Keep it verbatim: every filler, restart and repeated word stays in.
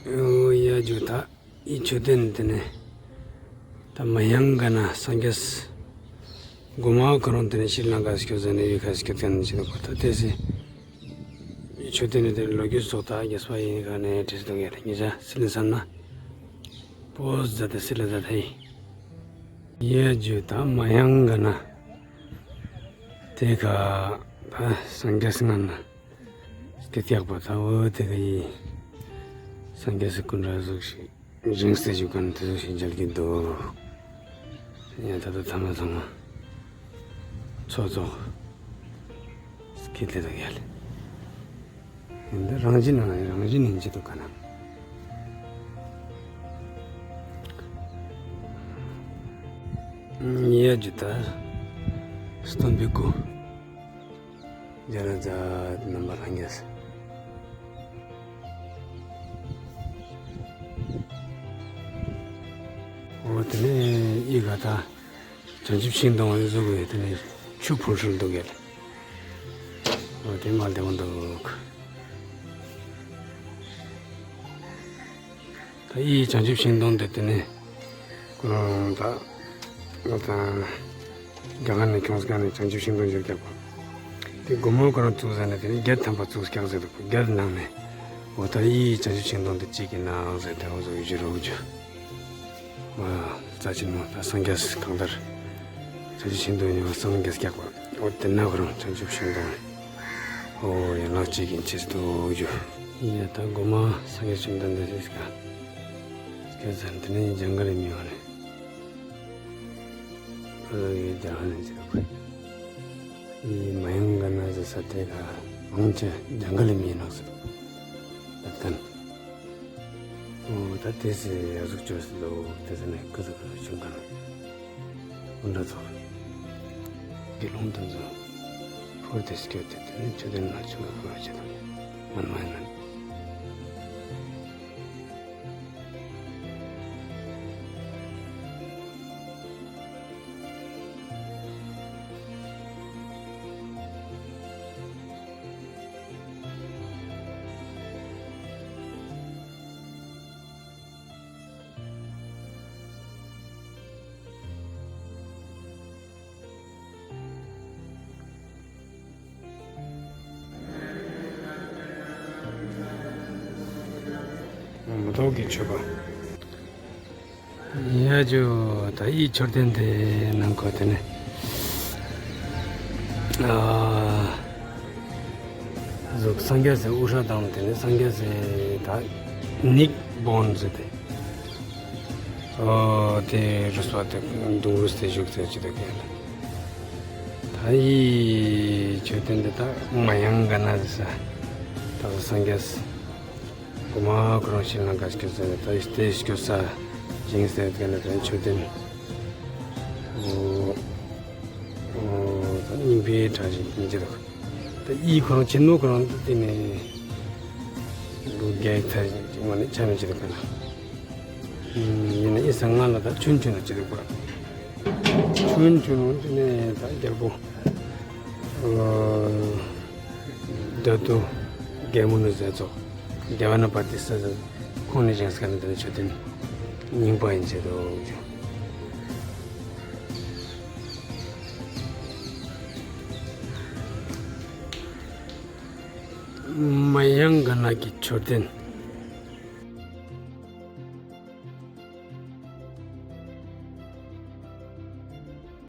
ཨོ་ཡ་ཇུ་ད་ཨི་མཆོད་རྟེན་དེ་ནས་ད་མ་ཡང་ག་ན་སངས་རྒྱས་གོ་མ་ཁོ་རང་དེ་ནས་ཤྲི་ལང་ཀ་སྐྱོད་ཟ་ནས་ཡུལ་ཁ་སྐྱོད་མཁན་ཞིག་འདུག་གོ། ད་དེ་སི་ཨི་མཆོད་རྟེན་དེ་ལོ་རྒྱུས་སོགས་ད་རྒྱས་པ་ཡིན་ག་ནས་བྲིས་འདུག་ཡ། ད་ཉེ་ཆར་སི་ལི་ས་ན་པོ་ཟ་ད་སི་ལི་ཟ་ད་ཧེ་ཡ་ཇུ་ད་མ་ཡང་ག་ན་དེ་ག་ད་སངས་རྒྱས་སྔ་ན། སྐད་ཡག་པོ་ད་འོ་དེ་ག་ཡིན། སངས་རྒྱས་སི་སྐུ་འདྲ་ཟུག་ཞིག་བཞེངས་སྟེ་བཞུགས་མཁན་དེ་ཟུག་ཞིག་མཇལ་གྱི་འདུག་ཡ་ད་ལྟ་ཐ་མ་ཐ་མ་ཚོགས་ཚོགས་སྐད་དེ་དུ་ཡ་ལེ། ཡིན་ད་རང་བཞིན་ནང་རང་བཞིན་ཡིན་གྱི་འདུག་ག་ན། ཡ་ཇུ་ད་སྟོན་པའི་སྐུ། རྒྱ་ར་ཛ་རྣམ་པར་ལྷང་ངེ་ས། འོ་དེ་ནས་ཨི་ག་ད་བྱང་ཆུབ་ཤིང་སྡོང་བཟོ་དགོས། དེ་ནས་ཆུ་ཕུལ་ཧྲུལ་འདུག་གས། འོ་དེ་མ་བདེ་མོ་འདུག་ད་ཨི་བྱང་ཆུབ་ཤིང་སྡོང་དེ་དེ་ནས་ཁོ་རང་ད་ང་དང་རྒྱ་གར་ནས་ཁྱོངས་སྐབས་ནས་བྱང་ཆུབ་ཤིང་སྡོང་བཞུར་རྒྱག་པ་དེ་སྒོར་མོ་ཁོ་རང་བཙུགས་ཟ་ནས་དེ་ནས་བརྒྱ་ཐམ་པ་བཙུགས་རྒྱག་ཟེར་འདུག་བརྒྱ་ནང་ནས་འོ་ད་ཨི་བྱང་ཆུབ་ཤིང་སྡོང་དེ་གཅིག་གི་ནང་ཟེར་དེ་འོ་ཟོ་བཞུར་རོགས་བྱོས། ཨ་རྩ་ཆེན་མོ་ད་སངས་རྒྱས་གང་ལྟར་བྱང་ཆུབ་ཤིང་སྡོང་ཡོད་པ་སངས་རྒྱས་རྒྱག་པ་འོ་དེ་ན་ཁོ་རང་བྱང་ཆུབ་ཤིང་སྡོང་ནས་འོ་ཡན་ལག་གཅིག་གིས་ཆེས་འདུག་རྒྱུ། ཡ་ད་སྒོར་མོ་སངས་རྒྱས་བཅོམ་ལྡན་འདས་སི་ཀ་སྐད་ཟེར་དེ་ནས་ཇང་ག་ལ་མི་ཡོང་ནས་ཨ་ཡི་ཇང་ག་ལ་ཇི་རུ་ཁུ་ཡི་མ་ཡང་ག་ན་ཟི་ས་དེ་ག་འོང་ཆེ་ཇང་ག་ལ་མི་ཡོང་ཟི་རུ་ད་ལྟ་ན། ཨོ་ད་དེ་སི་ཡ་ཟུག་ཅོ་སི་ལོ་དེ་སི་ནས་ཀུ་ཟུ་ཀུ་ཟུ་ཆུང་ག་ན་འོ་འདྲ་ཚོ་དགེ་སློང་དེ་ཚོ་ཕོར་དེ་སི་ཁྱོད་དེ་དེ་ནས་ཆུ་དེ་ན་ཆུ་ལ་ཁོ་ཆེ་དང་མ་ན་མ་ཡ་ན། མུ་ཏོག་གི་མཆོད་པ། ཡ་ཇོ་ད་ཨི་མཆོད་རྟེན་དེ་ནང་ཁོ་དེ་ནས་ཨ་ཟུག་སངས་རྒྱས་སི་དབུ་སྐྲ་དང་དེ་ནས་སངས་རྒྱས་སི་ད་ནིག་བོན་ཟེར་ཏེ། ཨོ་དེ་རུས་པ་དེ་གདུང་རུས་དེ་བཞུགས་ཚེ་ཅི་ད་གས་ལ། ད་ཡི་མཆོད་རྟེན་འདི་དག་མ་ཡང་ག་ན་ཟེར་ས། ད་སངས་རྒྱས་གོ་མ་ཁོ་རང་ཤྲི་ལང་ཀ་སྐྱོད་ས་ད་ཡི་དེ་སྐྱོད་ས་ཞིང་ཟེར་ག་ན་དེ་མཆོད་རྟེན། ཨོ་ཨོ་ད་རྙིང་པའི་གྲྭ་ཞིག་ཡིན་གྱི་འདུག་ད་ཡི་ཁོ་རང་ཆེན་མོ་ཁོ་རང་དེ་ནས་ལོ་བརྒྱ་ཡི་ཐ་ཞིག་ངོ་ནས་ཆ་མེད་ཅི་རེད་པ་ལ། ཡིན་ན་ཨི་ས་ང་ལ་ད་ཆུན་ཆུན་ལ་ཅི་རེད་པ། ཆུན་ཆུན་དེ་ནས་ད་རྒྱལ་པོ་ཨ་ད་དུ་རྒྱལ་མོ་ནི་ཟེར་ཚོ་རྒྱ་བ་ན་པ་ཏི་ས་ཟེར་ཁོང་ནས་བཞེངས་ས་ནི་དེ་ནས་མཆོད་རྟེན་རྙིང་པ་ཡིན་ཚེ་དོ། མ་ཡང་ག་ན་གི་མཆོད་རྟེན།